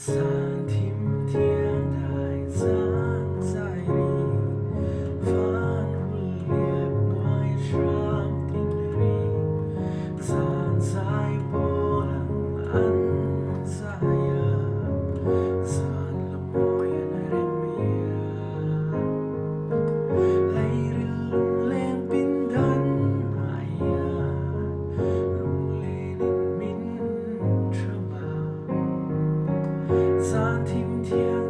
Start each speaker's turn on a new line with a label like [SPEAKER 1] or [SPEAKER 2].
[SPEAKER 1] Zan thim thiang dai zan zai ri, van hul liak hnuai hram tin ri, zan zai pawl ang an zai a, zan la mawi an rem ia. Leiril lunglen pindan ah hian lunglenin min tham a, zan thim thiang.